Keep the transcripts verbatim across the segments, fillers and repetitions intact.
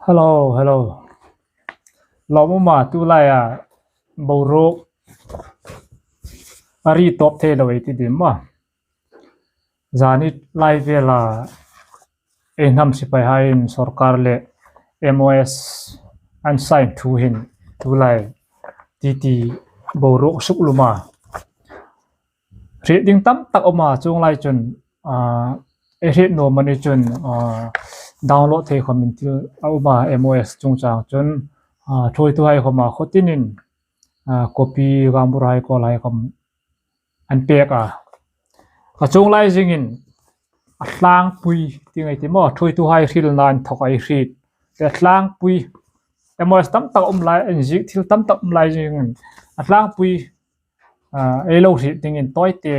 Hello, hello. Lawmum a, tu laia boruok a ri tawp thei lo ei ti dim maw. Zani lai vela ei hnam sipaihaiin sawrkar le M O S an sign thu hin tu lai titi boruok suk lum a. Hriet ding tam tak a um a, chuong lai chun, ah, ei hriet nuom a ni chun, ah, download thei khawmin thil a um a, M O S chungchang chun, ah, thuoituhai khawma khawtinin, ah, copy, Gambur High Court hai khawm an pek a. Ka chuong lai zingin a tlangpui ti ngai ti maw, thuoituhai hrilna inthawk ei hriet. Te a tlangpui, M O S tam tak um lai, inziek thil tam tak um lai zingin a tlangpui, ah, ei lo hriet dingin tawite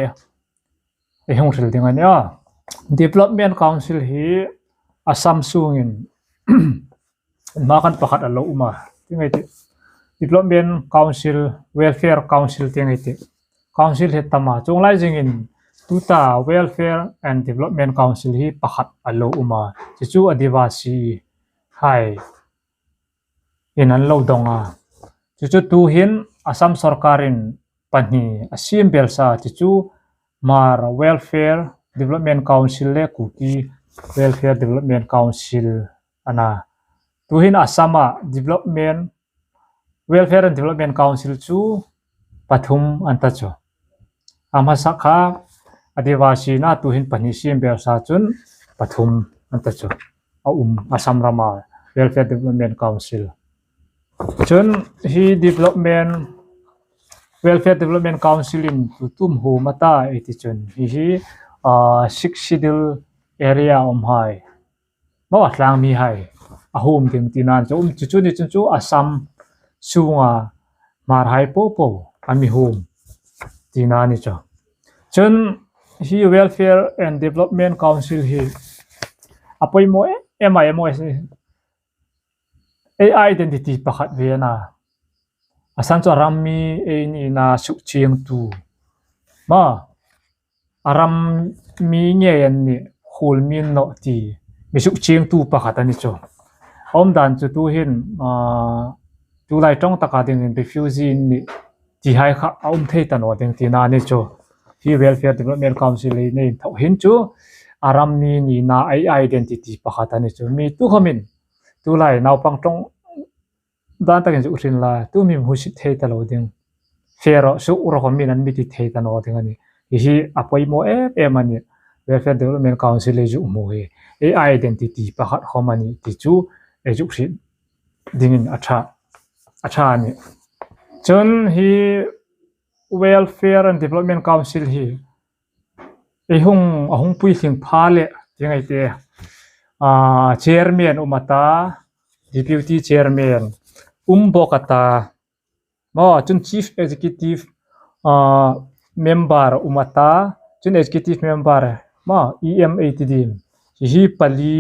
ei hung hril ding a nih a. Development Council hi Assam sungin hma khan pakhat a lo um a. Ti ngai ti. Development Council, Welfare Council ti ngai ti. Council hi tam a. Chuong lai zingin tuta Welfare and Development Council hi pakhat a lo um a. Chu chu Adivasi hai in an lo dawng a. Chu chu tuhin Assam sawrkarin pahni a siem belsa, chu chu Hmar Welfare Development Council le Kuki Welfare Development Council a na. Tuhin Assam-a Development, Welfare and Development Council chu pathum an ta chu. A hmasa kha Adivasi-na tuhin pahni siem belsa chun pathum an ta chu. A um Assam rama Welfare Development Council. Chun hi Development, Welfare Development Council in tu tum huom a ta ei ti chun hi hi, ah, Sixth Schedule area a umhai maw, a tlangmihai a huom ding tina chu um chu chu ni chun chu Assam sunga Hmarhai popo a mi huom tina ni chu. Chun hi Welfare and Development Council hi a poimaw em em a, M O S ei identity pakhat ve a na. A san chu a ram mi ei nina sukchiengtu maw, a ram mi ngei an nih, khuol mi an nawh ti mi sukchiengtu pakhat a ni chu. A um dan chu tuhin, ah, tulai ṭawng taka dingin refugee an nih tihai kha a um thei ta naw ding tina ni chu. Hi Welfare Development Council ei nei inthawk hin chu a ram mi nina ei identity pakhat a ni chu. Mi tu khawmin tulai naupang ṭawng dan takin zuk hrilna, tu mi hmusit thei ta lo ding, fe rawh, suk rawh khawmin an mi ti thei ta naw ding a nih. Hi hi a poimaw em em a nih. Welfare Development Council ei zuk hmu hi ei identity pakhat khawm a nih ti chu ei zuk hriet dingin a ṭha, a ṭha a nih. Chun hi Welfare and Development Council hi ei hung, a hung puitling pha leh ti ngai ti, ah, chairman um a ta, deputy chairman um bawk a ta, maw, chun chief executive, ah, member um a ta, chun executive member maw, E M ei ti ding, hi hi pali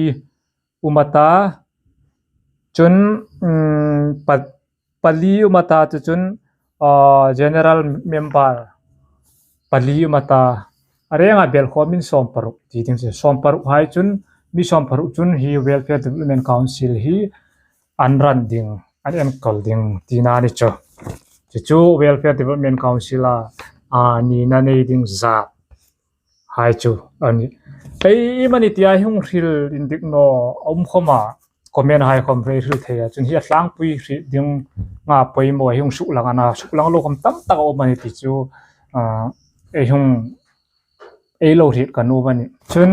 um a ta, chun, um, pa-, pali um a ta chu chun, ah, general member pali um a ta, a renga bel khawmin sawmparuk ti ding chu. Sawmparuk hai chun, mi sawmparuk chun hi Welfare Development Council hi an run ding, an enkawl ding tina ni chu. Chu chu Welfare Development Council-a, ah, nina nei ding zat hai chu a nih. Ei, ei mani tia hung hril indik naw a um khawma, comment hai khawm ei hril thei a. Chun hi a tlangpui hriet dinga poimaw ei hung suklang a na, suklang lo khawm tam tak a um a nih ti chu, ah, ei hung, ei lo hriet ka nuom a nih. Chun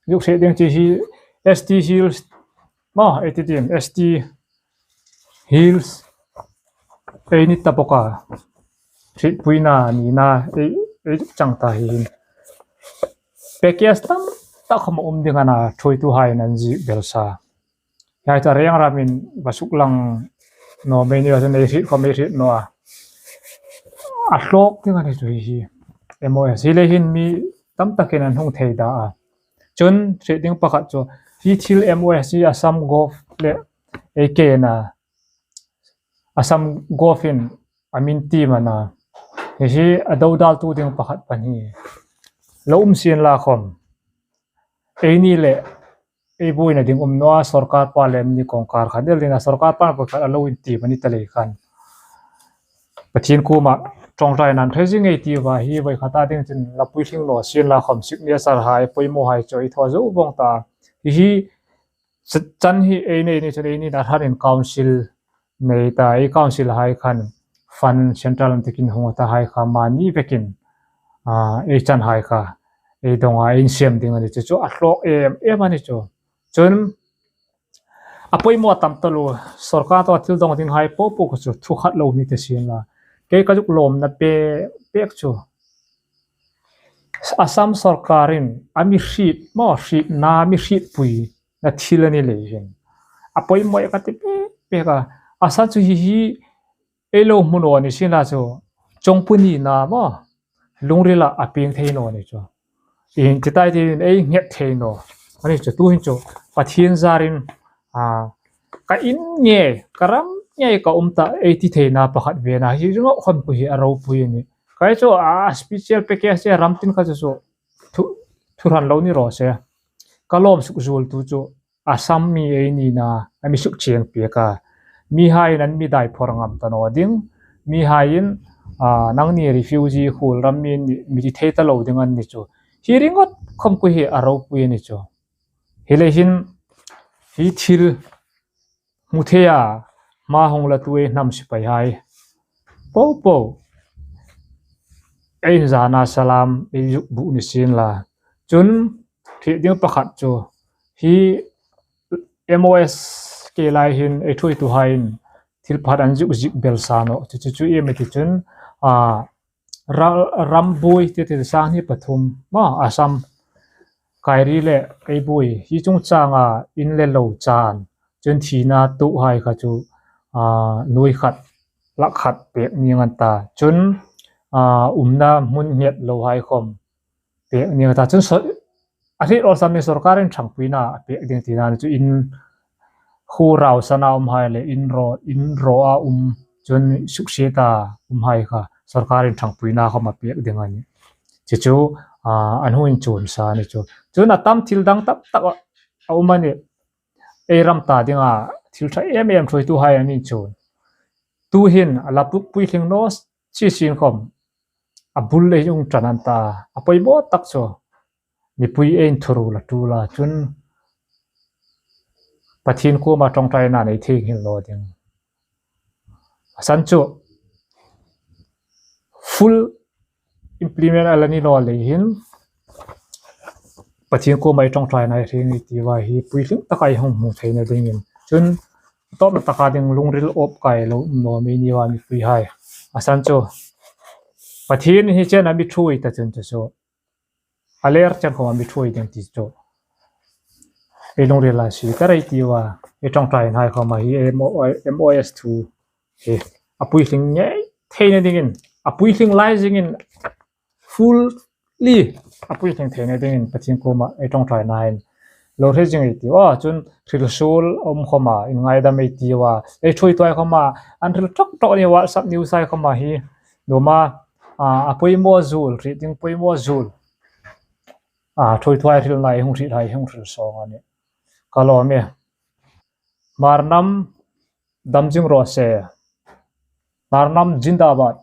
zuk hriet ding chu hi S T Hills maw, ei ti ding, S T Hills ei ni ta bawk a, hrietpuina nina ei, ei chang ta hi hin. Package tam tak khawm a um ding a na, thuoituhaiin an ziek belsa. Hiai chu a reng ramin va suklang naw mei ni a, chun ei hriet khawm ei hriet naw a. A hlawk ding a ni chu hi hi. M O S hi le hin mi tam takin an hung thei ta a. Chun hriet ding pakhat chu hi thil M O S hi Assam Gov le ei ke na, Assam Gov-in a min tiem a na. Hi hi a dodaltu ding pakhat pahni lo um sien la khawm, eini le ei buoina ding um naw a, sawrkar pa le ni kawngkar khan el ding a, sawrkar pa po khat a lo intiem a ni ta lei khan, Pathien kuoma ṭawngṭaina hre zing ei tiu a, hi voi khata ding chun la puitling naw sien la khawm, signature hai, poimaw hai chu ei thaw zo vawng ta. Hi hi ch-, chan hi ei nei ni chun ei nina hranin council nei ta, ei council hai khan fund central an tikin hung ta hai kha mani vekin, a, ei chan hai kha ei dawng a, ei insiem ding a ni chu chu a hlawk em em a ni chu. Chun a poimaw tam taluo, sawrkar tawk thil dawng ding hai po po kha chu thu khat lo ni ta sien la. Kei ka zuk lawmna pek pek chu Assam sawrkarin a mi hriet maw, hrietna, mi hrietpuina thil a ni lei hin a poimaw ka ti pek pek a. A san chu hi hi ei lo hmu naw ni sien la chu, chawngpu nina maw, lungrila a pieng thei naw ni chu. Ieng ti tai ti ei nghet thei naw a ni chu. Tuhin chu Pathien zarin, a, ka in ngei, ka ram ngei ka um ta ei ti theina pakhat ve na hi ringawt khawm khu hi a ropui a nih. Kei chu a special package che ram tin kha chu chu thu, thu hran lo ni raw se. Ka lawm suk zuol tu chu Assam mi ei nina a mi suk chieng pek a. Mihaiin an mi dai phor ngam ta naw ding. Mihaiin, a, nangni refugee khuol ram mi ni, mi ti thei ta lo ding an ni chu. Hi ringawt khawm khu hi a ropui a ni chu. Hi lei hin hi thil hmu thei a, hma hung latu ei hnam sipai hai po po ei inzana salam ei zuk bu ni sien la. Chun hriet ding pakhat chu hi M O S ke lai hin ei thuoituhaiin thil pakhat an zuk ziek bel sa naw chu chu chu iem ti chun, a, ra-, ram buoi ti ti sang hni pathum maw, Assam, Kairi le ei buoi hi chungchanga in le lo chan, chun thina tuohai kha chu, a, nuoi khat, lakh khat pek ning an ta. Chun, a, umna hmun nghet lo hai khawm pek ning an ta. Chun so-, a hriet awlsam ni sawrkarin ṭhangpuina a pek ding tina chu in khu rau sana um hai le in raw, in raw a um, chun suksieta um hai kha sawrkarin ṭhangpuina khawm a pek ding a nih. Chu chu, a, an hung inchuon sa ni chu. Chun a tam thil dang tam tak a, a um a nih. Ei ram ta dinga thil ṭha em em thuoituhai an inchuon. Tuhin a la pu-, puitling naw si sien khawm a bul lei hung ṭan an ta. A poimaw tak chu mipui ei inthuruol a ṭul a, chun Pathien kuoma ṭawngṭaina nei thei nghal naw ding. A san chu full implement a la ni naw lei hin Pathien kuoma ei ṭawngṭaina ei hre ngei ti va hi puitling taka ei hung hmu theina dingin. Chun tawpna taka ding lungril awp kai lo um naw mi ni va mipuihai. A san chu Pathien hi chen a mi thuoi ta chun chu chu a ler chen khawm a mi thuoi ding ti chu ei lungrila sie ta rei ti va, ei ṭawngṭainahai khawma hi M O S thu hi a puitling ngei theina dingin, a puitling lai zingin, fully a puitling theina dingin Pathien kuoma ei ṭawngṭainain lo hre zing ei ti va. Chun hrilsuol a um khawma inngaidam ei ti va, ei thuoituhai khawma an hril ṭawk ṭawk a ni, WhatsApp news hai khawma hi nuom a, a, a poimaw zuol, hriet ding poimaw zuol, a, thuoituhai hrilna ei hung hriet hai hung hril sawng a nih. Ka lawm e. Hmar nam dam zing raw se. Hmar nam zindabad.